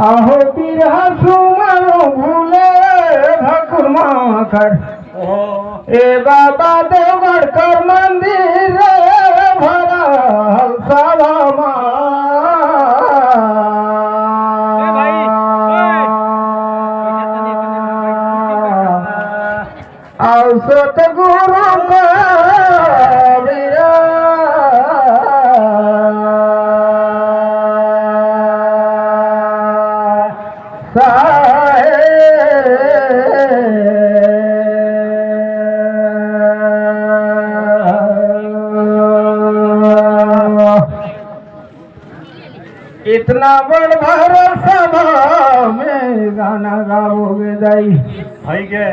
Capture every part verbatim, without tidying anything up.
अहो बिरहा सुमन भूले भकुर माखर। ए बाबा देवगढ़ कर मंदिर रे भरल सभा मा। ए भाई, ओए। अउ सतगुरु कबीरा साहेब। इतना बड़ भरल सभा में गाना गावोगे दाई। हई के?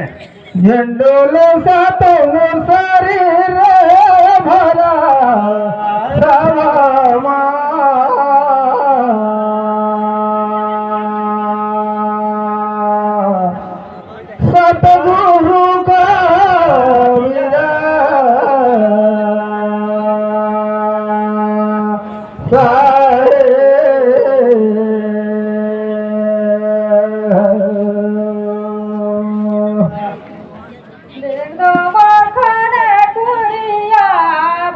झंडोले सा तो शरीर भरा सभा मा। सतगुरु का विदा साहेब। देख दो मखन कुड़िया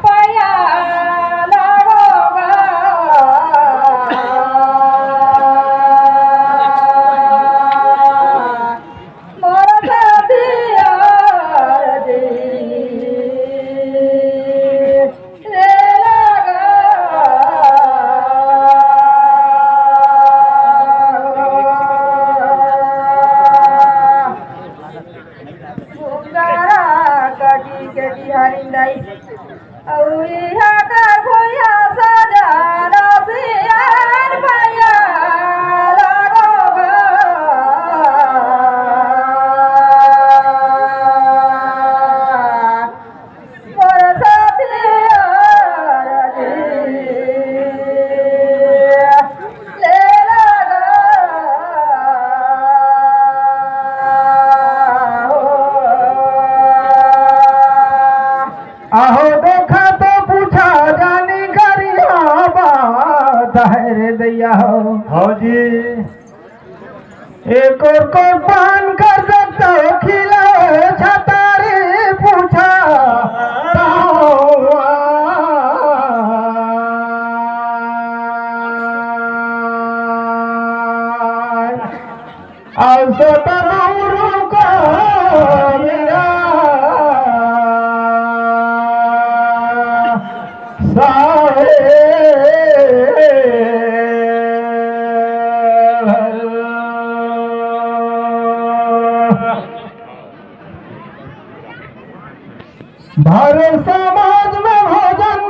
पया लगोगा। मोर साथिया रे जी, ले लगा। घुंघरा कटी के बिहारी दाई। अउ इहाँ कर भुइयाँ सजाना सियान भैया लागो गा। मोर साथिया रे जी, ले लगा हो। अहो देखा तो पूछा जानी करिया बात है रे दैया हो। हाँ जी। एक और को पान कर सकता हो, खिलाओ छतारी पूछा। अउ सतगुरु का मेरा साहेब। भर समाज में भजन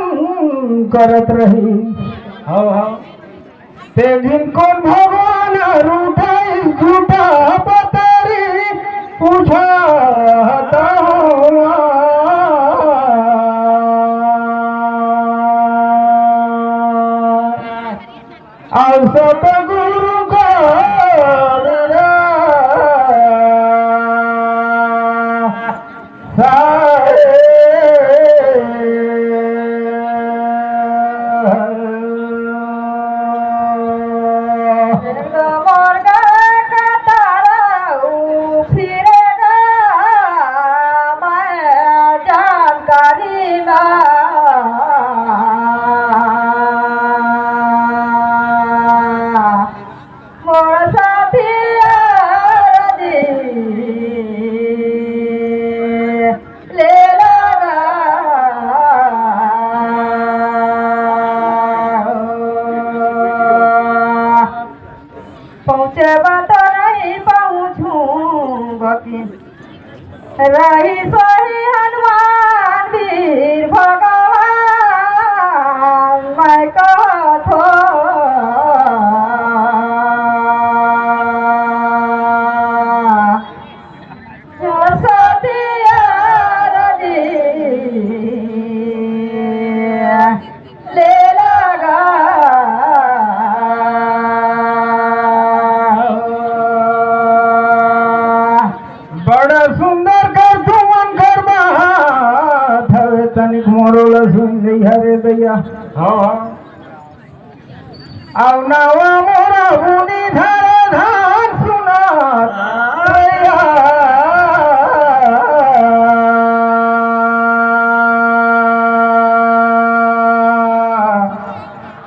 करत रही। हाँ, हाँ। तेघिन कोन भगवान रूठाई झूठा पतारी पूछा हता हुआ। अउ सतगुरु का दया साहेब। मोर गा कतारा उ फिरेगा, मैं जानकारी ना। मोर साथिया रे जी, ले लगा। पहुँचे बा तो नहीं पहुँचूं बकी। रही सही हनुमान वीर भगवान, मैं कहत हो। सतिया रे जी, ले लगा। बड़ा सुंदर कर तुमन का नहीं हरे दैया। हाँ, हाँ। अउ नावा मोरा बुनी धरे धान सुनात दैया।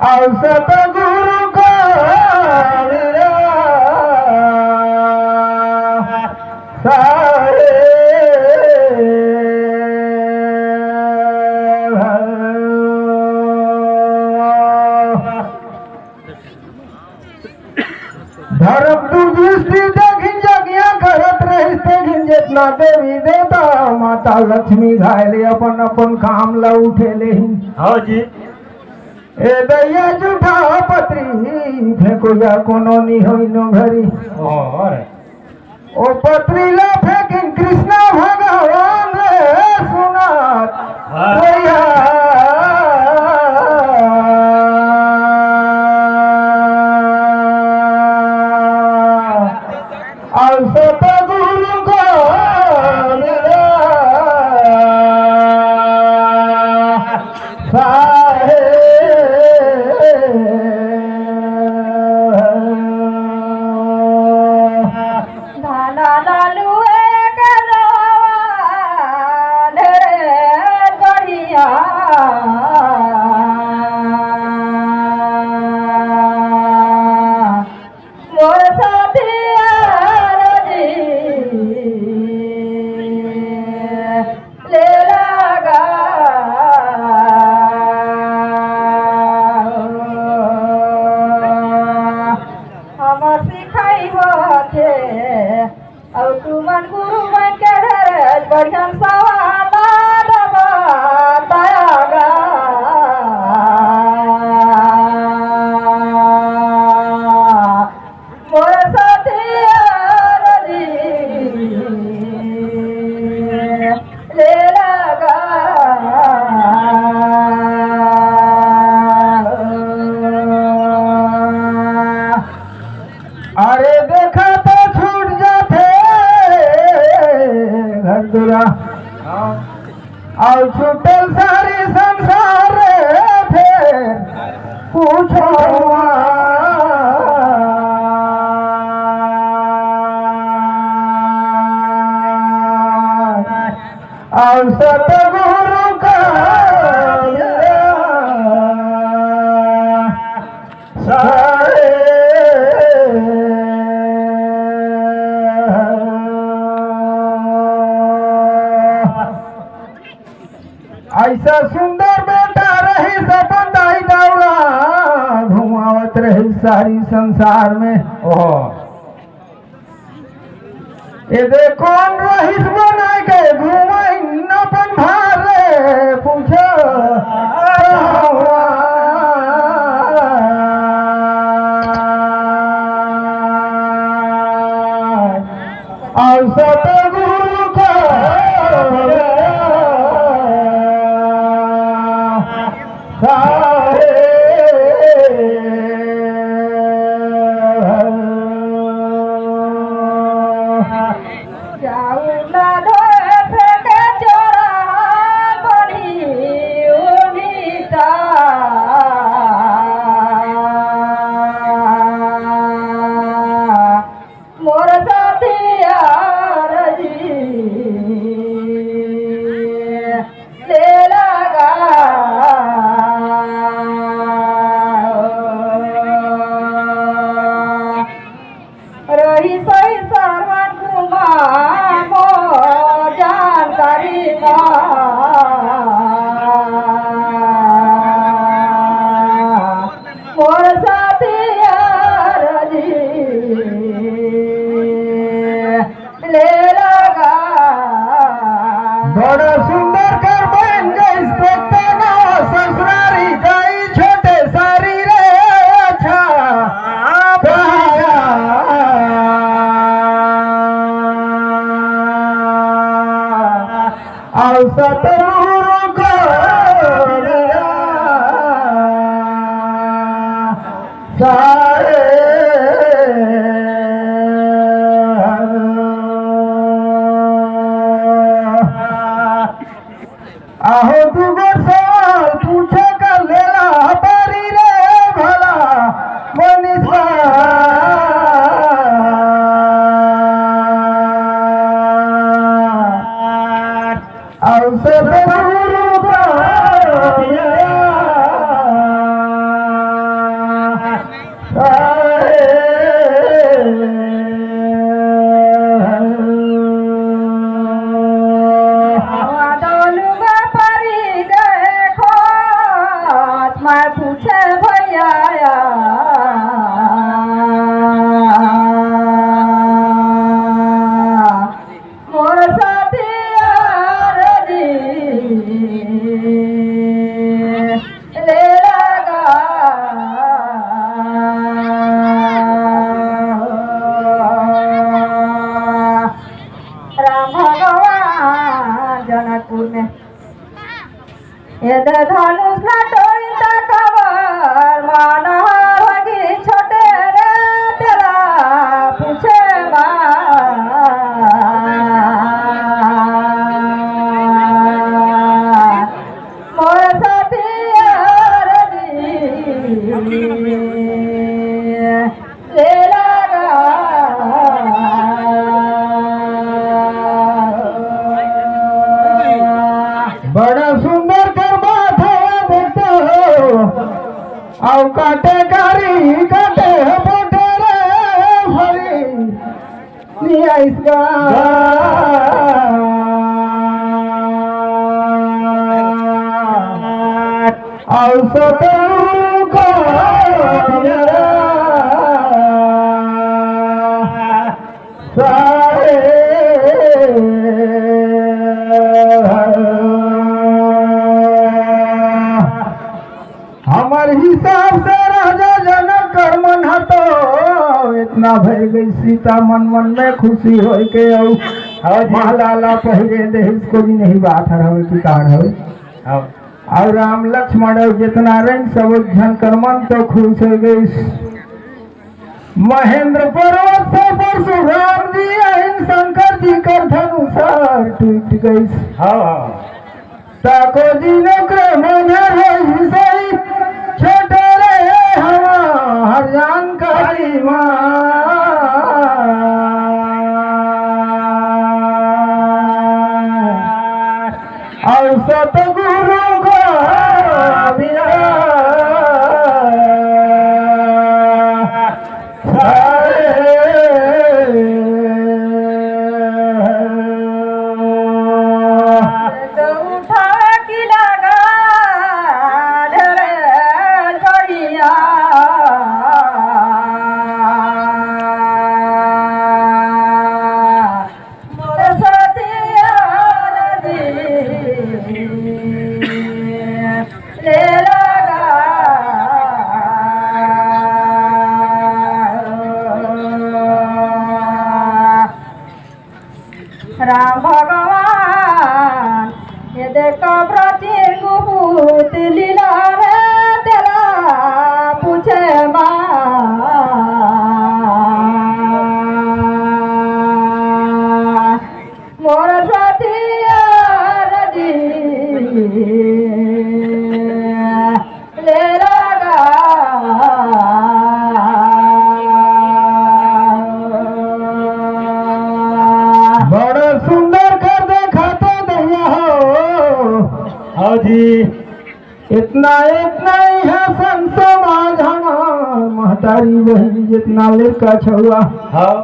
अउ सतगुरु का धर्म तू दृष्टि देखिन जगिया करत रहिस, देखिन जेतना देवी देवता माता लक्ष्मी घाय ले अपन अपन काम ला उठे लेही। हाँ जी। ए दैया जूठा पतरी फेंको या कोनो नी होई नो घरी। और ओ पतरी ला फेंकिन कृष्णा भगवान रे सुनात हाँ। दैया। अउ सतगुरु का मिला साहे। धाना लालू एक रवा ढेर बढ़िया। मोर साथी यार जी, ले लगा। हमर सिखाई होथे, अउ तुमन गुरु बन के ढेर बढ़िया सवाल दबा दयागा। मोर साथी यार जी, ले लगा। अरे देखा तो छूट जाथे घर दुरा। हाँ। अउ छूटल सारी संसार रे फेर पूछो। अउ सतगुरु का सारे। ऐसा सुंदर बेटा रहिस अपन दाई दाऊ ला घुमावत रहिस सारी संसार में। ओहो। एदे कोन रहिस बनाय के घुमाइन अपन भार रे पूछो। अउ सतगुरु का सारे। चाउर धोए फेंके चोरहा बनी उनिता। मोर साथी यार जी, ले लगा। रही सही सरवन कुमा मो जानकारी मा। मोर साथी यार जी, ले लगा। बड़ा सुंदर कर बन गइस, देखता ना ससुरारी जाई छोटे सारी रे। अच्छा। अउ सतगुरु का सारे। आहो दुगो सवाल पूछे भैया, मोर साथिया रे जी, ले लगा। राम भगवान जनकपुर में ये दे धनुष न टोरी त खबर मन हर होगी छोटे रे तेला पूछे बा। मोर साथिया रे जी। बड़ा सुंदर कर बात है बेटा, अउ काटे कारी काटे बोटे रे भरी। निया इसका अउ सतरू का सारे हमर हिसाब से राजा जनक कर मन ह तो इतना भर गई सीता मन मन में खुशी होय के अउ हाँ जी। माला ला पहिरे देहिस, कोई नहीं बात हर हवे कि कार हवे। हाँ। अउ राम लक्ष्मण अउ जितना रहिन सब झन कर मन तो खुश हो गई। महेंद्र पर्वत से परशुराम जी आइन शंकर जी कर धनुष टूट गई। हाँ, हाँ। ताको दिनों के मन है सही छोटे रे हमार जानकारी माँ। अउ सतगुरु का बिना राम भगवान ये देखो प्राचीन गुप्त लीला रे तेरा पूछे माँ। मोर साथिया रे जी, ले लगा। बड़ा सुंदर कर देखाते दहिया हो। हाँ जी। इतना, इतना ही है संत समाज हमार, महतारी बहिनी जितना लड़का छुआ। हाँ।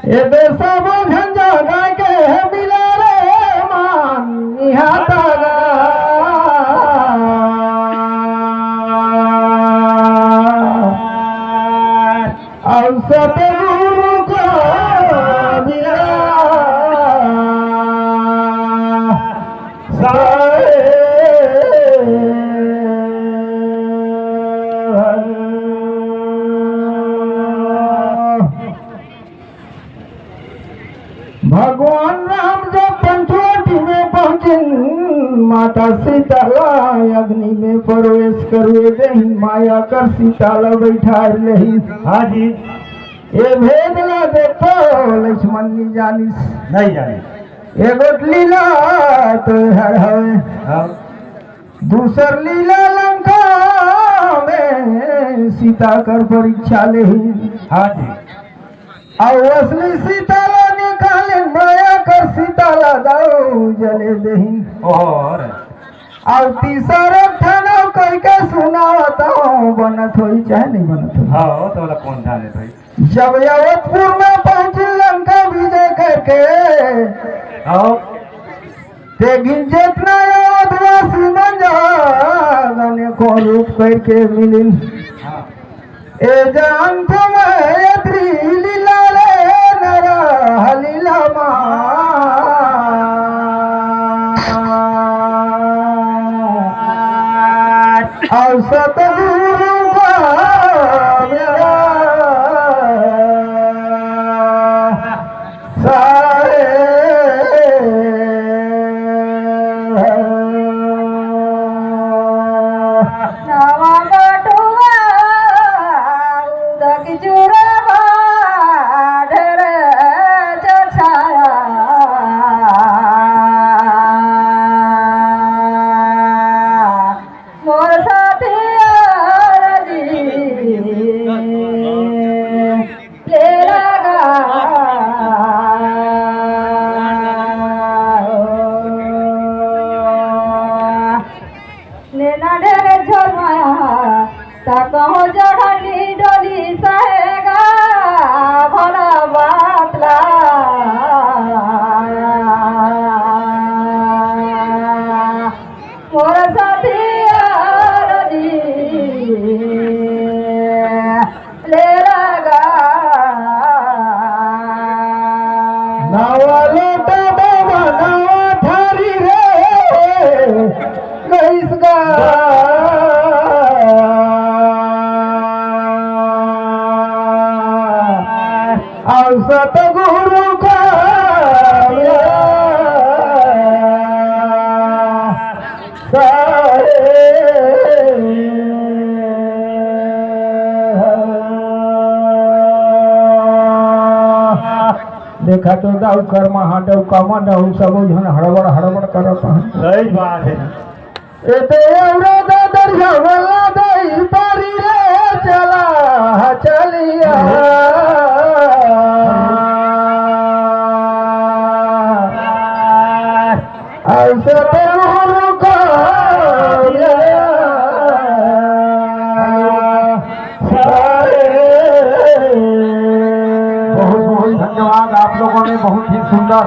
ए दे सब झन जागा के मिला रे मान इहाँ तक। अउ सतगुरु का मिला। भगवान राम जब पंचवटी में पहुंचिन, माता सीता ला अग्नि में प्रवेश करवे देहिन, माया कर सीता ला बैठार लेहिन। हाँ जी। ए भेद ला देखो लक्ष्मण नहीं जानिस। नहीं जानिस। एगो लीला तो हर हवे। हाँ। दूसर लीला लंका में सीता कर परीक्षा लेही। हाँ जी। अउ असली सीता ला निकाले, माया कर सीता ला दाव जले देही। ओहो, अरे। अउ तीसर एक ठन अउ कहि के सुनावत हूँ, बनत होई चाहे नहीं बनत होई। हाँ, तो वाला कौन जाने भाई? जब यावतपुर में पहुंची लंका विजय करके, हाँ। देखिन जेतना यावतवासी मन जागने कौन रूप करके मिलिन। ए जान तुम एतरी लीला रे नरा लीला मा। अउ सतगुरु का मेरा सारे नवा बटुआ उदक जुड़वा ढेर छछाया। मोर साथी यार जी ले लगा। नैना ढेर झरमाया, ता कहो जड़नी डोली सहेगा, भला बात ला। मोर साथी यार जी, ले लगा। नवा लोटा बाबा, नवा थारी रे, गइस गा। अउ सतगुरु का सारे देखा तो दाऊ कर्मा हा, दाऊ कामा, दाऊ सबो झन हड़बड़ हड़बड़ करत हन। सही बात है। ए देवरा ददरिया वाला दई पारी रे चला चलिया। ऐसे तो रुका बहुत बहुत धन्यवाद आप लोगों ने, बहुत ही सुंदर।